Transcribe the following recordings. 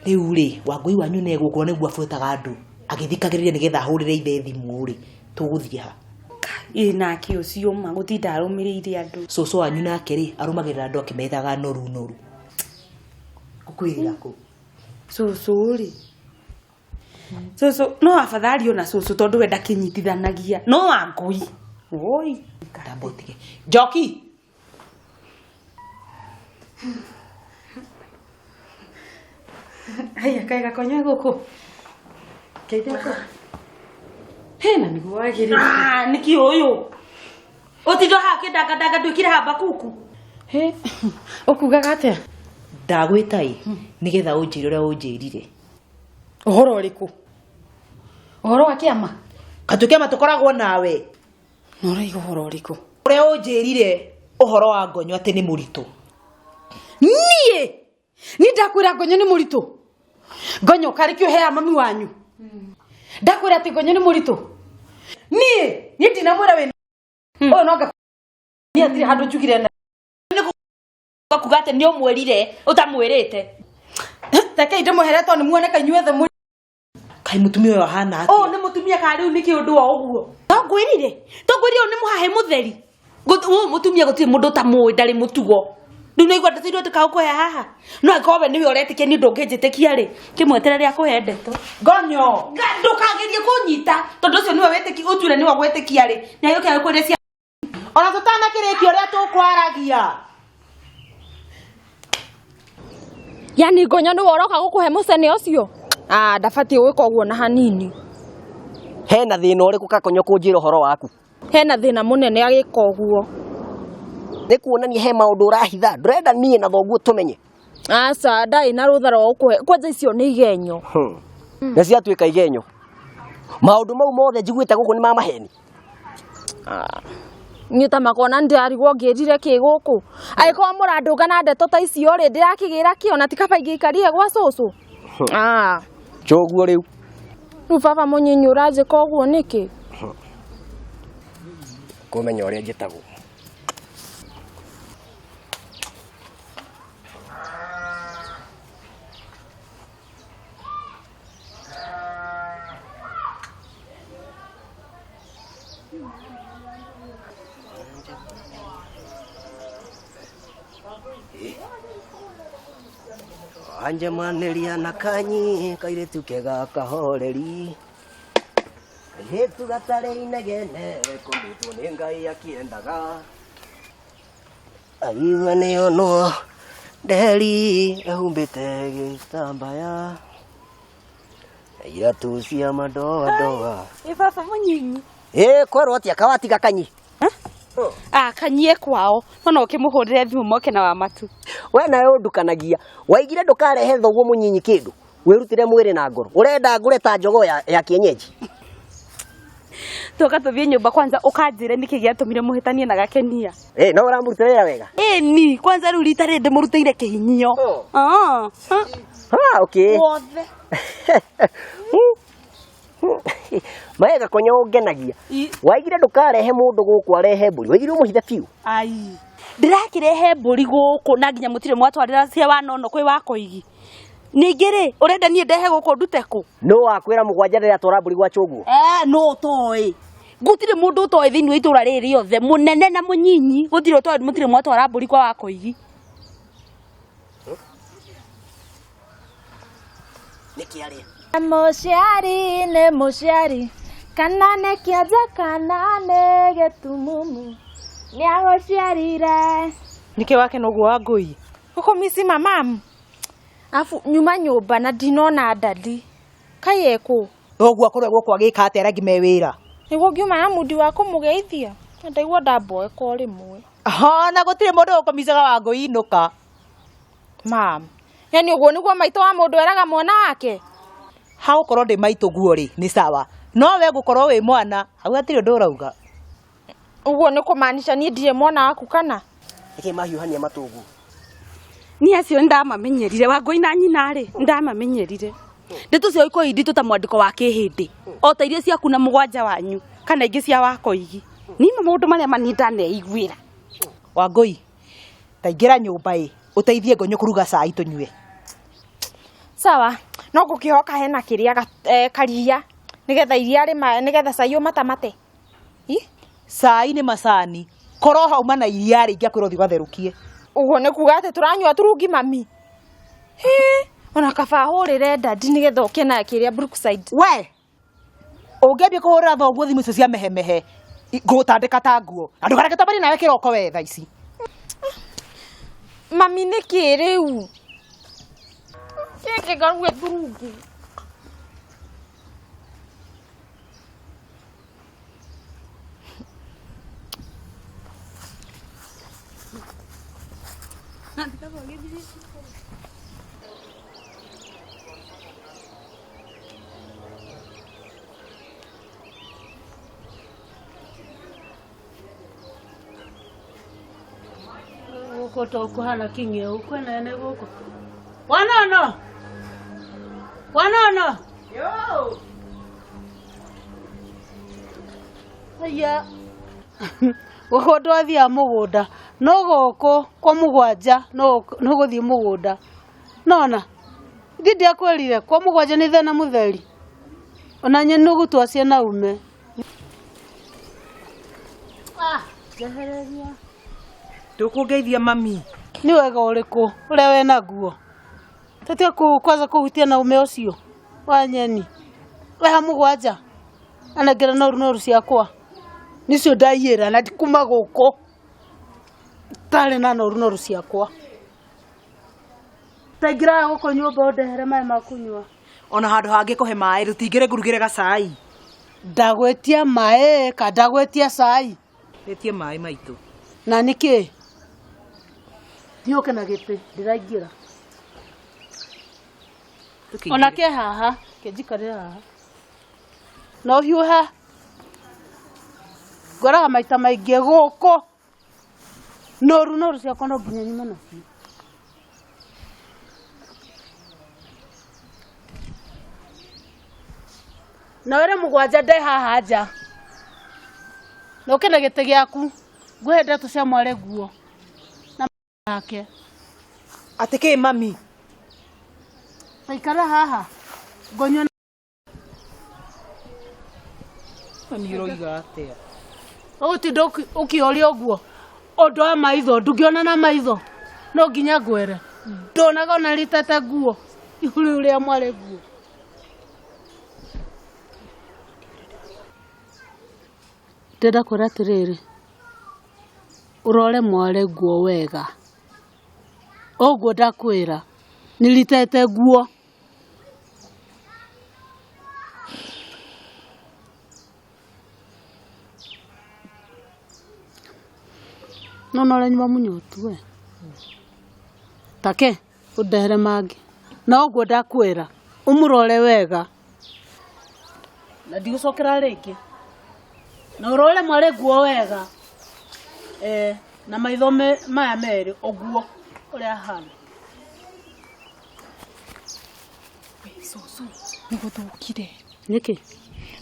Rĩu rĩ, Wangũi wanyu nĩ egũkũ na nĩguo abuataga andũ agĩthikagĩrĩria nĩgetha ahũrĩre ithe thimũ rĩ, tũgũthiĩ ha? Ĩ nake ũcio ma gũtinda arũmĩrĩire andũ. Cũcũ wanyu nake rĩ, arũmagĩrĩra andũ akĩmethaga noru noru. Ngũkwĩrĩra kũ? Cũcũ rĩ, cũcũ no afadhali ona cũcũ tondũ we ndakĩnyitithanagia no Wangũi. Woi. Tamba ũtige. Njoki! Haya kaĩ gakonyo gũkũ. Ngeithia kũ. Hena nĩguo wagĩrĩire. Ah, nĩkĩ ũyũ? Ũtindo haha ũkĩndangandanga nduĩkire habakuku. Hĩ, ũkugaga atĩa? Ndagwĩta ĩ, nĩgetha ũnjĩre ũrĩa ũnjĩrire. Ũhoro ũrĩkũ? Ũhoro wa kĩama? Katuĩke kĩama tũkoragwo nawe. Na ũraiga ũhoro ũrĩkũ? Ũrĩa ũnjĩrire ũhoro wa ngonyo atĩ nĩ mũritũ. Niĩ! Niĩ ndakwĩra ngonyo nĩ mũritũ? Ngonyo karĩ kĩ ũheaga mami wanyu? Ndakwĩra atĩ ngonyo nĩ mũritũ? Niĩ! Niĩ ndinamwĩra wĩna ũyũ no nga niĩ hatirĩ handũ njugire na Kuga atĩ nĩ ũmwĩrire ũtamwĩrĩte. Rekei ndĩmwehere tondũ nĩ muoneka inyuothe mũrĩ Kaĩ mũtumia ũyũ ahana atĩa? Ũyũ nĩ mũtumia kana rĩu nĩkĩ ũndũ wa ũguo? Tongwĩrire, tongwĩrire ũyũ nĩ mũhahĩ mũtheri. Ũyũ mũtumia gũtirĩ mũndũ ũtamũĩ ndarĩ mũtugo. Rĩu nĩ aigua ndeto iria ndĩkaũkũhe haha. No angĩkorwo we nĩwe ũretĩkia niĩ ndũngĩnjĩtĩkia rĩ, kĩmweterere akũhe ndeto. Ngonyo! Ndũkagerie kũnyita tondũ ũcio nĩwe wĩtĩki ũtuire nĩwe gwĩtĩkia rĩ, nĩ agĩũke agĩkwĩre cia Ona tũtanakĩrĩkia ũrĩa tũkwaragia. Yani ngonyo nĩwe ũroka gũkũhe mũcene ũcio? Ah, ndabatiĩ gwĩka ũguo na hanini. Hena thĩna ũrĩkũ Kakonyo kũnjĩra ũhoro waku? Hena thĩna mũnene agĩka ũguo. Nĩ kuonania he maũndũ ũrahitha, ndũrenda niĩ na thoguo tũmenye. Aca, ndarĩ na rũtha rwa gũkũhe. Kwanja icio nĩ igenyo. Nĩ ciatuĩka igenyo. Maũndũ mau mothe njiguĩte gũkũ nĩ ma maheni. Niĩ ta makona ndĩrarigwo ngĩrire kĩ gũkũ. Angĩkorwo mũrandũnga na ndeto ta icio rĩ, ndĩrakĩgĩra kĩ ona ti kaba ingĩikarire gwa cũcũ. Ah. Choguo rĩu. Rĩu baba mũnyinyi ũranjĩka ũguo nĩkĩ? Kũmenya ũrĩa njĩtagwo. Anjemanĩria na kanyi kairĩtu kega kahoreri kairĩtu gatarĩ inegene kombĩtwo nĩ Ngai akĩendaga Aigua nĩonwo nderi ehumbĩte gĩtambaya na iratũ cia madoadoa. Ĩ baba mũnyinyi. Ĩ kwerwo atĩa kawatiga kanyi? Ah, kanyie kwao. No no ũkĩmũhũrĩre thimũ moke na wa matu. We nawe ũndukanagia. Waigire ndũkarehe thoguo mũnyinyi kĩndũ. Wĩrutĩre mwĩrĩ na ngoro. Ũrenda ngũre ta njogoo ya, ya kienyeji. Tuoka tũthiĩ nyũmba kwanza ũkanjĩre nĩkĩ gĩatũmire mũhĩtanie na gakenia. Eh, no ũramũrutĩra wĩra wega? Ĩni, kwanza rĩu rita rĩrĩ ndĩmũrutĩire kĩhinyio. Oh. Ah. Ah, okay. Wothe. Mae gakonyo ũngenagia. Waigire ndũkarehe mũndũ gũkũ arehe mbũri. Waigire ũmũhithe biũ. Ai. Ndĩrakĩrehe mbũri gũkũ na nginya mũtirĩ mwatwarĩra cia wanono kwĩ wakoigi. Ningĩ rĩ, ũrenda niĩ ndehe gũkũ ndute kũ? Nũ wakwĩra mũgwanja ndĩratwara mbũri gwa Chũguo? Eh, nũ ũtoĩ? Gũtirĩ mũndũ ũtoĩ thĩinĩ wa itũra rĩrĩ rĩothe, mũnene na mũnyinyi, gũtirĩ ũtoĩ mũtirĩ mwatwara mbũri kwa Wakoigi. Nĩkĩ arĩa? Mũciari nĩ mũciari, kana nĩ kĩonje kana nĩ gĩtumumu, nĩ agũciarire. Nĩkĩ wakena ũguo Wangũi? Gũkũmici mamamu. Afu nyuma nyũmba na ndinona ndadi. Kai ekũ? Thoguo akorwo gũkũ agĩka atĩa arĩa angĩ me wĩra? Nĩguo ngiuma na mundi wa kũmũgeithia. Na ndaigua ndamboeka o rĩmwe. Ona gũtirĩ mũndũ ũkũmicaga Wangũi inũka. Mam, yani ũguo nĩguo maitũ wa mũndũ eraga mwana wake? Hagũkorwo ndĩ maitũ guo rĩ, nĩ sawa. No we gũkorwo wĩ mwana, hau hatirĩ ũndũ ũrauga. Ũguo nĩ kũmaanisha niĩ ndirĩ mwana waku kana? Nĩkĩ mahiũhania matũ ũguo? Niĩ acio nĩndamamenyerire Wangũi na nyina rĩ nĩndamamenyerire ndeto cia ikoigi nditũ ta mwandĩko wa kĩhĩndĩ o ta iria ciaku na mũgwanja wanyu kana ingĩ cia wakoigi nima maũndũ marĩa ma niĩ ndaneiguĩra Wangũi, ta ingĩra nyũmba ĩ, ũteithie Ngonyo kũruga cai tũnyue. Sawa, no ngũkĩhoka hena kĩrĩa karia nĩgetha iria rĩma nĩgetha cai ũmatamate. Ĩ? Cai nĩ macani. Korwo hauma na iria rĩ ingĩakwĩra ũthiĩ ũgatherũkie. Ũguo nĩ kuga atĩ tũranyua turungi mami. Hĩ, ona kaba hũrĩre dadi nĩgetha ũke na kĩrĩa Brookside. We! Ũngĩambia kũhũrĩra thoguo thimũ icio cia mehemehe, ngũgũtandĩka ta nguo. Na ndũkareke twambanie nawe kĩroko we thaa ici. Mami nĩ kĩ rĩu? Kĩngĩ ngaruge turungi. Gũkũ to kũhana kĩng'eu kwĩna ene gũkũ. Wanono! Wanono! Yo! Aya. Gũkũ andũ athiaga mũgũnda no gũkũ kwa mũgwanja no gũthiĩ mũgũnda. Nona ithuĩ ndiakwĩrire kwa mũgwanja nĩ thena mũtheri. Ona nyeni nĩũgũtua ciana ume. Ah, njehereria. Ndũkũngeithia mami. Nĩ wega ũrĩkũ ũrĩa wĩ naguo? Tũtige kwanza kũhutia na ume ũcio wa nyeni. Weha mũgwanja anengera noru noru ciakwa. Nicio ndaiyĩra na ndikuma gũkũ tarĩ na noru noru ciakwa. Taingĩra gũkũ nyũmba ũndehere maĩ ma kũnyua. Ona handũ hangĩ kũhe maĩ rũtingĩre ngurugĩre gacai. Ndagwĩtia maĩ ka ndagwĩtia cai. Wĩtie maĩ maitũ. Na nĩkĩ? Thiĩ ũke na gĩtĩ ndĩraingĩra. Ona ke haha, kĩnjikarĩre haha. Na ũhiũhe. Ngwĩraga maita maingĩ gũkũ. Noru noru ciakwa no nginya nyume nacio. Na wĩre mũgwanja nde haha nja. Na ũke na gĩtĩ gĩaku. Ngũhe ndeto cia mware nguo. Na yake. Atĩ kĩ mami? Taikara haha. Ngonyua. Mami ũroiga atĩa? Ũgũtinda ũkĩoria ũguo. Ũndũ wa maitho, ndũngĩona na maitho. No nginya ngwĩre. Ndonaga ona ritete nguo. Ihuri ũrĩa mware nguo. Ndĩrenda kwĩra atĩrĩrĩ. Ũrore mware nguo wega. Ũguo ndakwĩra. Nĩritete nguo. No no ũrĩa nyuma mũnyotu we. Take ũndehere mangĩ. Na ũguo ndakwĩra ũmũrore wega. Na ndigũcokera rĩngĩ. Na ũrore mware nguo wega. Na maitho maya merĩ ũguo ũrĩa ahana. We cũcũ nĩ gũthũkire. Nĩkĩ?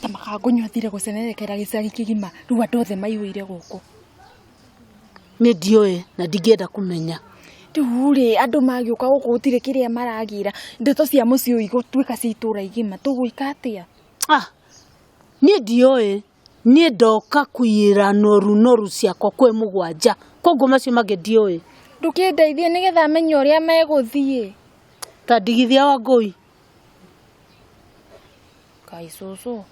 Ta makangũnyua athire gũcenerekera gĩcagi kĩgima rĩu andũ othe maihũire gũkũ. Niĩ ndiũĩ na ndingĩenda kũmenya. Rĩu rĩ andũ magĩũka gũkũ gũtirĩ kĩrĩa maragĩra. Ndeto cia mũciĩ ũyũ igũtuĩka cia itũũra igima. Tũgwĩka atĩa? Ah, niĩ ndiũĩ. Niĩ ndoka kũiyĩra noru noru ciakwa kwĩ mũgwanja. Koguo macio mangĩ ndiũĩ. Ndũkĩndeithie nĩgetha menye ũrĩa megũthiĩ. Ta ndigithia wa ngũi. Kai cũcũ.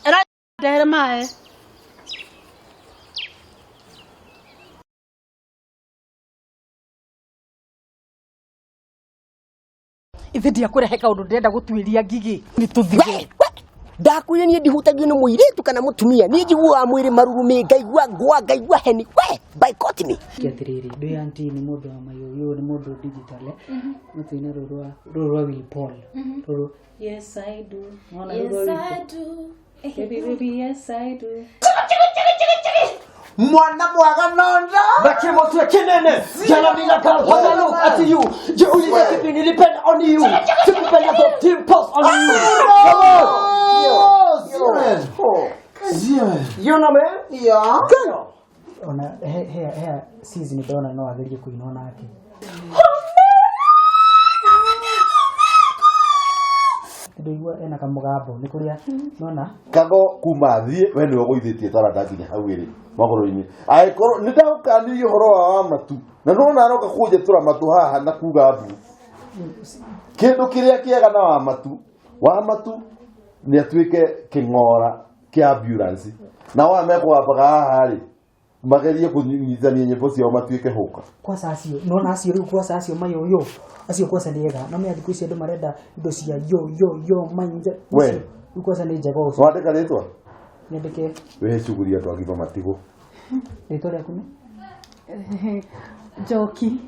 Era ndehere maĩ. Ithe ndiakũrehe kaũndũ ndĩrenda gũtuĩria ngigĩ. Nĩ tũthiĩ. Ndakwĩra niĩ ndihutagio nĩ mũirĩtu kana mũtumia. Niĩ njiguaga mwĩrĩ marurumĩ, ngaigua ngwa, ngaigua heni. We, boycott me. Atĩrĩrĩ, ndĩ auntie nĩ mũndũ wa mayũyũ, nĩ mũndũ digital. Mũtũine rũrũ rwa Will Paul. Rũrũ yes I do. Mwana rũrũ rwa Will Paul. do. Baby, baby, yes I do. Mwana mwaga nonda Nakimotwe kinene Jalamina girl when I look at you Jiulize kipi nilipenda on you Sikupenda top team post on you Come on Zero. You know man? Yeah. Ona he he he season ndona no agerie kuinwo nake. Ndĩigua ena kamũgambo nĩ kũrĩa nona Kago kuma thiĩ we nĩwe ũgũithĩtie taranda nginya hau ĩrĩ magũrũ-inĩ. Angĩkorwo nĩ ndagũkanirie ũhoro wa wa matu na nĩwona aroka kũnjetũra matũ haha na kuga mbu. Kĩndũ kĩrĩa kĩega na wa matu, wa matu nĩ atuĩke kĩng'ora kĩa ambulance. Nao aya mekũgambaga haha rĩ, magerie kũnyitithania nyĩmbo ciao matuĩke hũka. Kwaca acio nona acio rĩu kwaca acio mayũyũ acio kwaca nĩ ega no menya thikũ ici andũ marenda indo cia yo yo yo mainje. We. Rĩu kwaca nĩ njega ũcio. Wandĩka rĩtwa? Nyandĩke. Wĩhe cuguri andũ agima matigwo. Rĩtwa rĩaku nĩ? Njoki.